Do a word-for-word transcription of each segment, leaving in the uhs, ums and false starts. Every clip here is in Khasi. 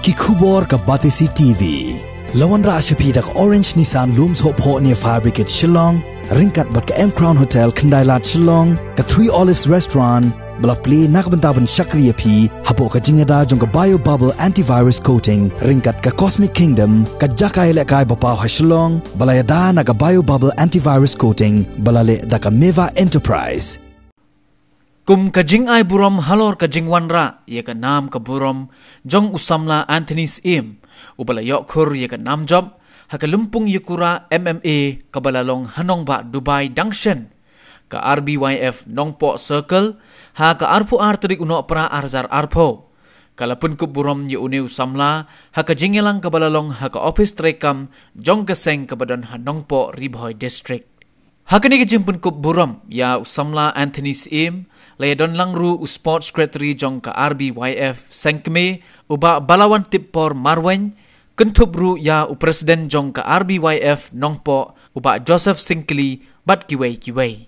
Ki khubor ka Batesi T V. La wanrah sha phi da ka Orange Nissan Lum Sohphoh near Fire Brigade Shillong, ryngkat bad ka M Crown Hotel Khyndai Lad Shillong, ka Three Olives Restaurant, ba la plie na ka bynta ban shakri ïa phi hapoh ka jingïada jong ka Bio Bubble Antivirus Coating ryngkat ka Cosmic Kingdom, ka jaka ïalehkai ba paw ha Shillong, ba la ïada na ka Bio Bubble Antivirus Coating ba la leh da ka Meva Enterprise. Kum ka jingai burom halor ka jingwanrah ïa ka nam ka burom jong u samla Anthony Syiem, uba la ïoh khur ïa ka nam jop ha ka lympung ïakura M M A kaba la long ha nongbah Dubai dang shen. Ka R B Y F Nongpoh Circle, ha ka arphew ar tarik u Nohprah ar hajar arphew, ka la pynkup burom ïa une u samla ha ka jingïalang kaba la long ha ka ophis treikam jong ka seng kaba don ha Nongpoh, Ri Bhoi District. Ha kane ka jingpynkup burom ïa u samla Anthony Syiem, la ïadon lang ruh u Sports Secretary jong ka R B Y F seng kmie, u Bah Balawan Tipor Marwein, kynthup ruh ïa u President jong ka R B Y F Nongpoh, u Bah Joseph Syngkli, bad kiwei kiwei.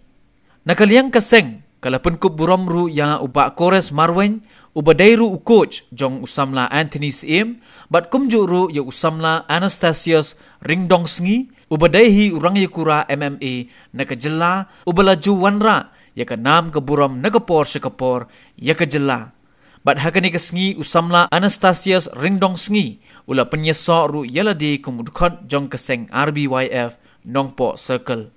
Na ka liang ka seng, ka la pynkup burom ruh ïa u Bah Kores Marwein, uba dei ruh u coach jong u samla Anthony Syiem, bad kumjuh ruh ïa u samla Anastasius Ringdongsngi, uba dei hi u rangïakura M M A na ka jylla, uba la ju wanrah ïa ka nam ka burom na ka por sha ka por ïa ka jylla. Bad ha kane ka sngi u samla Anastasius Ringdongsngi u la pynïasoh ruh ïa lade kum u dkhot jong ka seng R B Y F Nongpoh Circle.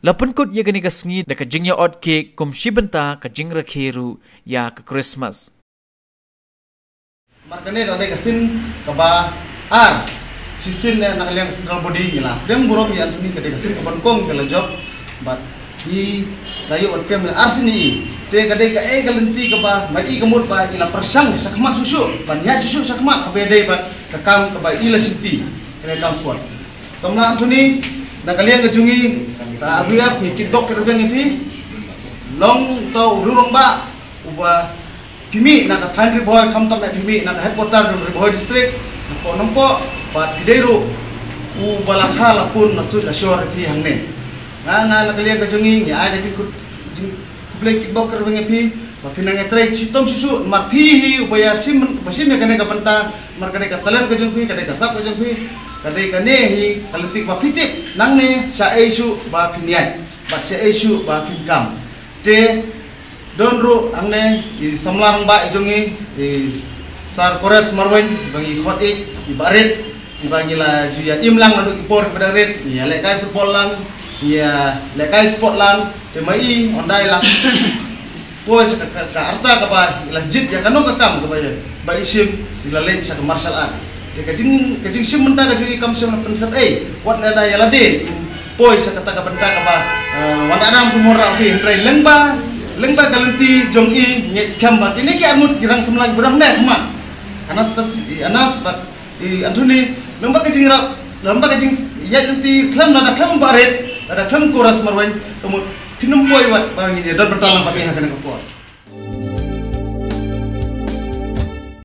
La pynkut ïa kane ka sngi da ka jingïaot cake kum shi bynta ka jingrakhe ruh ïa ka Christmas. Mar kane ka dei ka sien kaba ar. Shisien ne na ka liang central body ngi la pdiang burom ïa Anthony, ka dei ka sien kaba nyngkong ka la jop. Bad ngi la ïoh ban pdiang ïa ar sien ïa i. Te ka dei kaei ka lynti kaba ma i ka mut ba i la pyrshang shakhmat shuh shuh, ban ïaid shuh shuh shakhmat, haba ïadei bad ka kam kaba i la shimti, kane ka kam sport. Samla Anthony, na ka liang ka jong ngi, ka R B Y F ngi kitbok kitrwiang ïa phi. Long uto u rangbah uba phi mih na ka thaiñ Ri Bhoi, khamtam eh phi mih na ka headquarter jong Ri Bhoi District, na Nongpoh, Nongpoh, bad phi dei ruh uba la kha la pun la suit la shor ïa phi hangne. Nga, nga na ka liang ka jong ngi, ngi ai ka jingkut, jingkhublei kitbok kitrwiang ïa phi, ba phin nang ïatrei shitom shuh shuh, namar phi hi uba ïa shim, ba shim ïa kane ka bynta, namar ka dei ka talent ka jong phi, ka dei ka sap ka jong phi, ka dei kane hi ka lynti ba phi tip nangne shaei shuh ba phin ïaid, bad shaei shuh ba phin kam. Te don ruh hangne i samla rangbah i jong ngi, i Sir Kores Marwein, ba ngi khot ïa i Bah Rit, i ba ngi la ju ïa im lang naduh ki por kiba dang rit, ngi ïa lehkai football lang, ngi ïa lehkai sport lang, te ma i, ym dei lang. Poi sha ka, ka, ka rta kaba i la jied ïa kano ka kam kaba ïa, ba i shim, i la leit sha ka martial art. Te ka jing, ka jingshim bynta ka jong i kam shym la pynsep ei, wat lada ïa lade poi sha kata ka bynta kaba, eh, wan adam kumno ruh phi, hynrei lyngba, lyngba ka lynti jong i ngeit skhem ba kine ki arngut ki rang samla kiba dang neh khmat. Anas tas, i Anas bad i Anthony, lyngba ka jingïarap, lyngba ka jingïaid lynti khlem lada khlem Bah Rit, lada khlem Kores Marwein, ka mut phin ym poi wat ba ngin ïa don bynta lang bad i ha kane ka por.